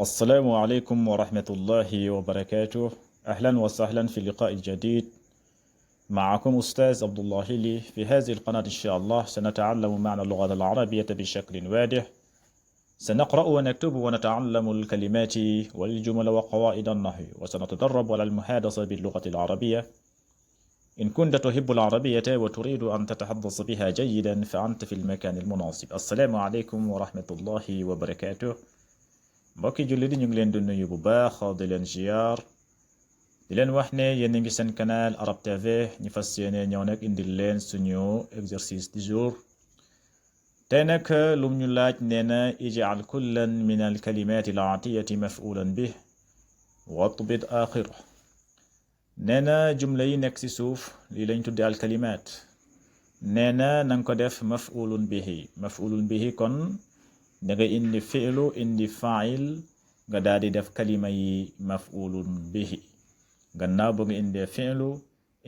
السلام عليكم ورحمة الله وبركاته. أهلا وسهلا في اللقاء الجديد. معكم أستاذ عبد الله لي. في هذه القناة إن شاء الله سنتعلم معنى اللغة العربية بشكل واضح. سنقرأ ونكتب ونتعلم الكلمات والجمل وقواعد النحو، وسنتدرب على المحادثة باللغة العربية. إن كنت تحب العربية وتريد أن تتحدث بها جيدا فأنت في المكان المناسب. السلام عليكم ورحمة الله وبركاته. mbokki julli di ñu ngi leen di nuyu bu baax di leen ziar di leen wax ne yéen a ngi seen canal Arab TV. ñu fas yéene ñëw nag indil leen suñu exercice du jour. tey nag lum ñu laaj nee na ij'al kullan min al kalimati al aatiyati maf'ulan bih watbit axir. nee na jumla yi nekk ci suuf lii lañ tudde al kalimat. nee na nanga ko def maf'ulun bihi kon da nga indi fi'lu indi fa'il nga daal di def kalima yi maf'ulun bihi. gannaaw ba nga indee fi'lu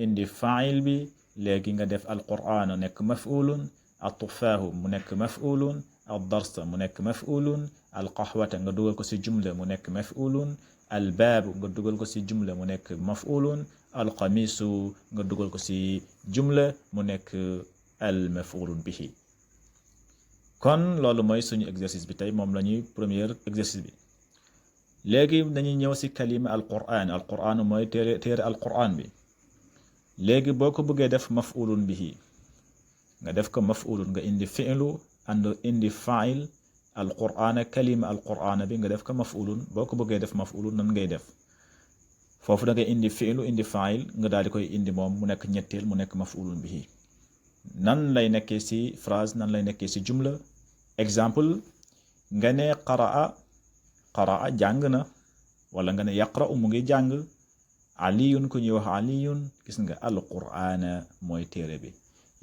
indi fa'il bi léegi nga def alqur'aan nekk maf'ulun, at-tufaahu mu nekk maf'ulun, ad-darsa mu nekk maf'ulun, al-qahwata nga dugal ko ci jumla mu nekk maf'ulun, al-baabu nga dugal ko ci jumla mu nekk maf'ulun, al-qamiisu nga dugal ko ci jumla mu nekk al-maf'ulun bihi. kon loolu mooy suñu exercice bi tey moom la ñuy premier exercice bi. léegi dañuy ñëw ci kalima alqur'an mooy téere alqur'an bi. léegi boo ko bëggee def maf'ulun bihi nga def ko maf'ulun nga indi fi'lu indi fa'il alqur'an kalima alqur'an bi nga def ko maf'ulun. boo ko bëggee def maf'ulun nan ngay def foofu da ngay indi fi'lu indi fa'il nga daal di koy indi moom mu nekk ñetteel mu nekk maf'ulun bihi. nan lay nekkee ci phrase nan lay nekkee ci jumla. exemple nga ne qaraa jàng na, wala nga ne yaqra'u mu ngi jàng, aliyun ku ñuy wax aliyun gis nga alqur'ana mooy téere bi.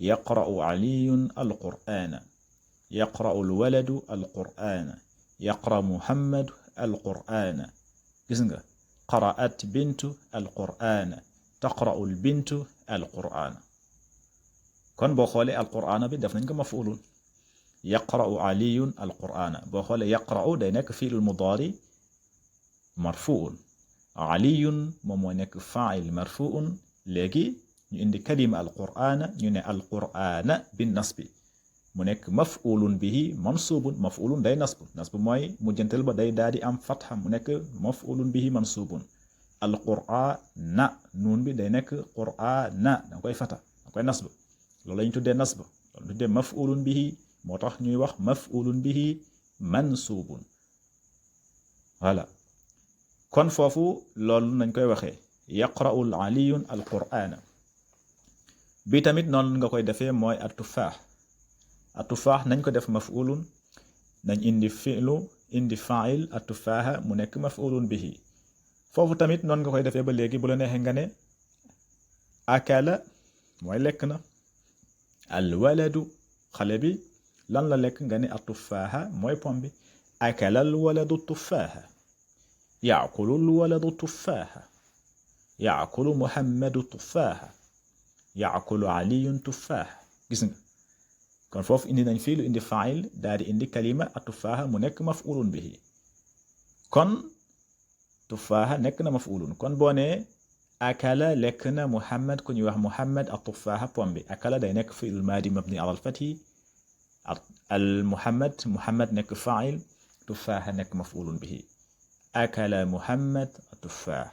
yaqra'u aliyun alqur'ana, yaqra'u alwaladu alqur'ana, yaqra muhammad alqur'ana gis nga. qara'at bintu alqur'ana, taqra'u albintu alqur'ana. kon boo xoolee alqur'ana bi def nañ ko maf'ulun. yaqra'u aliyun alqur'ana boo xoolee yaqra'u day nekk fi'lul mudaari marfu'un, aliyun moom moo nekk fa'il marfu'un. léegi ñu indi kalima alqur'ana ñu ne alqur'ana bin nasbi mu nekk maf'ulun bihi mansubun. maf'ulun day nasb mooy mujjantal ba day daal di am fatha mu nekk maf'ulun bihi mansubun. alqur'ana nuun bi day nekk qur'ana da koy fata da koy nasb. loolu lañu tuddee nasb, loolu tuddee maf'ulun bihi, moo tax ñuy wax maf'ulun bihi mansubun. voilà kon foofu loolu nañ koy waxee yaqra'u aliyun alqur'ana. bi tamit noonu nga koy defee mooy atufaax nañ ko def maf'ulun, nañ indi fi'lu indi fa'il atufaaha mu nekk maf'ulun bihi. foofu tamit noonu nga koy defee ba léegi bu la neexee nga ne akala mooy lekk na, alwaladu xale bi lan la lekk nga ne atufaaha mooy pom bi. akala alwaladu tufaaha, yaakulu alwaladu tufaaha, yaakulu muhammadu tufaaha, yaakulu aliyun tufaaha gis nga. kon foofu indi nañ fii lu indi fa'il daal di indi kalima atufaaha mu nekk maf'ulun bihi. kon tufaaha nekk na maf'ulun. kon boo nee akala lekk na muhammad ku ñuy wax muhammad atufaaha pom bi. akala day nekk fi'l maadi mabni ala al-fathi, al muhammad nekk fa'il, tufaaha nekk maf'ulun bihi. akala muhammad atufaaha,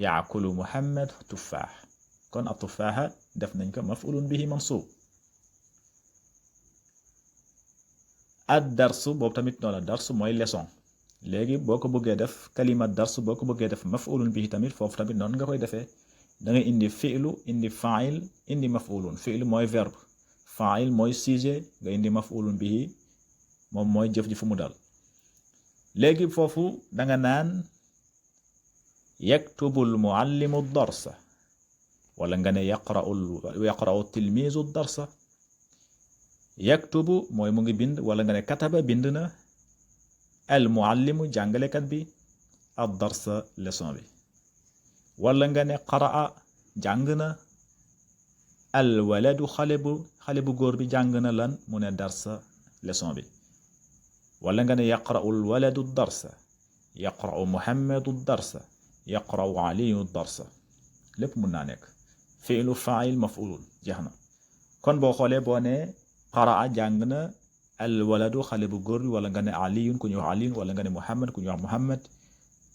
yaakulu muhammad tufaaha. kon atufaaha def nañ ko maf'ulun bihi mansub. ad darsu boobu tamit noonu la. darsu mooy leçon. léegi boo ko bëggee def kalima darsu boo ko bëggee def maf'ulun bihi tamit foofu tamit noonu nga koy defee. da ngay indi fi'lu indi fa'il indi maf'ulun. fi'lu mooy verbe, fa'il mooy sujet, nga indi maf'ulun bihi moom mooy jëf ji fu mu dal. léegi foofu danga naan yaktubul muallimu darsa, wala nga ne yaqra'u tilmizu darsa. yaktubu mooy mu ngi bind, wala nga ne kataba bind na, al muallimu jàngalekat bi, ad darsa leçon bi. wala nga ne qara'a jàng na, al waladu xale bu góor bi jàng na lan mu ne darsa leçon bi. wala nga ne yaqra'ul waladu darsa, yaqra'u muhammadu darsa yaqra'u aliyu darsa lépp mun naa nekk fi'lu fa'il maf'ulun jeex na kon boo xoolee boo ne qaraa jàng na al waladu xale bu góor bi wala nga ne aliyun ku ñuy wax aliyun wala nga ne muhammad ku ñuy wax muhammad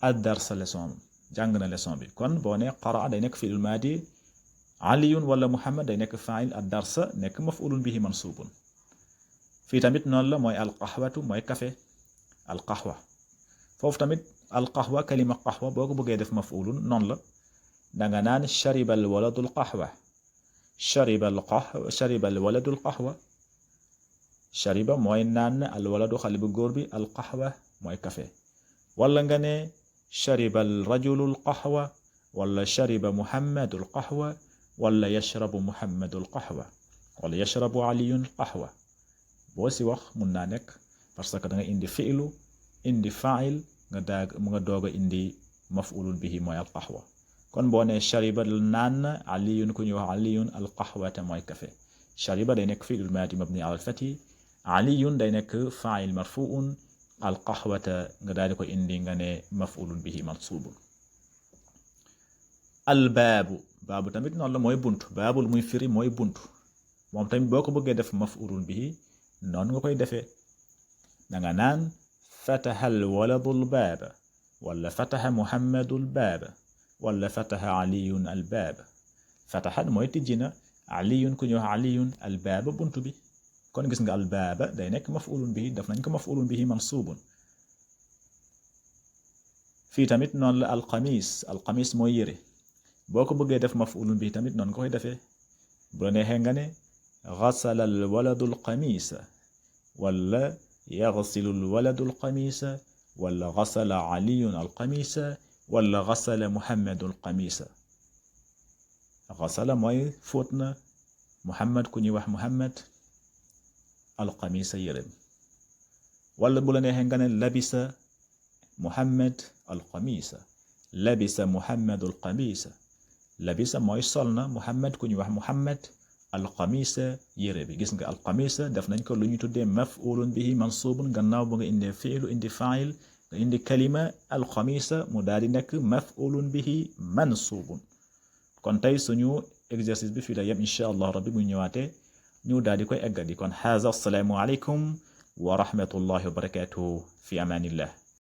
ad darsa leçon jàng na leçon bi kon boo ne qaraa day nekk fi'lu maadi aliyun wala muhammad day nekk fa'il ad darsa nekk maf'ulun bihi mansubun fii tamit noonu la mooy al qahwatu mooy café al qahwa foofu tamit al qahwa kalima qahwa boo ko bëggee def maf'ulun noonu la danga naan shariba al waladu al qahwa shariba al waladu al qahwa shariba mooy naan al waladu xale bu góor bi al qahwa mooy café wala nga ne shariba al rajulu al qahwa wala shariba muhammadu al qahwa wala yashrabu muhammadu al qahwa wala yashrabu aliyun al qahwa boo si wax mun naa nekk parce que da nga indi fi'lu indi fa'il nga doog a indi maf'ulun bihi mooy al qahwa kon boo ne shariba naan aliyun ku ñuy wax aliyun al qahwata mooy café shariba day nekk fi'lul maadi mabni ala al fathi aliyun day nekk fa'il marfu'un al qahwata nga daal di ko indi nga ne maf'ulun bihi mansubun al baabu tamit noonu la mooy buntu baabul muy firi mooy buntu moom tamit boo ko bëggee def maf'ulun bihi noonu nga koy defee danga naan fataha al waladu al baaba wala fataha muhammadu al baaba wala fataha aliyun al baaba fataha mooy tijji na aliyun ku ñuy wax aliyun al baaba buntu bi kon gis nga al baaba day nekk maf'ulun bihi daf nañ ko maf'ulun bihi mansubun fii tamit noonu la al qamis mooy yére boo ko bëggee def maf'ulun bihi tamit noonu nga koy defee bu la neexee nga ne غسل الولد القميص ولا يغسل الولد القميص ولا غسل علي القميص ولا غسل محمد القميص غسل mooy fóot na muhammad ku ñuy wax muhammad القميص yërëm wala bu la neexee nga ne labisa muhammad القميص labisa muhammad القميص labisa mooy sol na muhammad ku ñuy wax muhammad alqamisa yére bi gis nga alqamisa def nañ ko lu ñu tuddee maf'ulun bihi mansubun gannaaw ba nga indee fi'lu indi fa'il nga indi kalima alqamisa mu daal di nekk maf'ulun bihi mansubun kon tey suñu exercice bi fii la yem insha allah rabbi bu ñëwaatee ñu daal di koy eggadi kon haza assalaamu alaykum wa rahmatullahi wa barakatuhu fi amanillah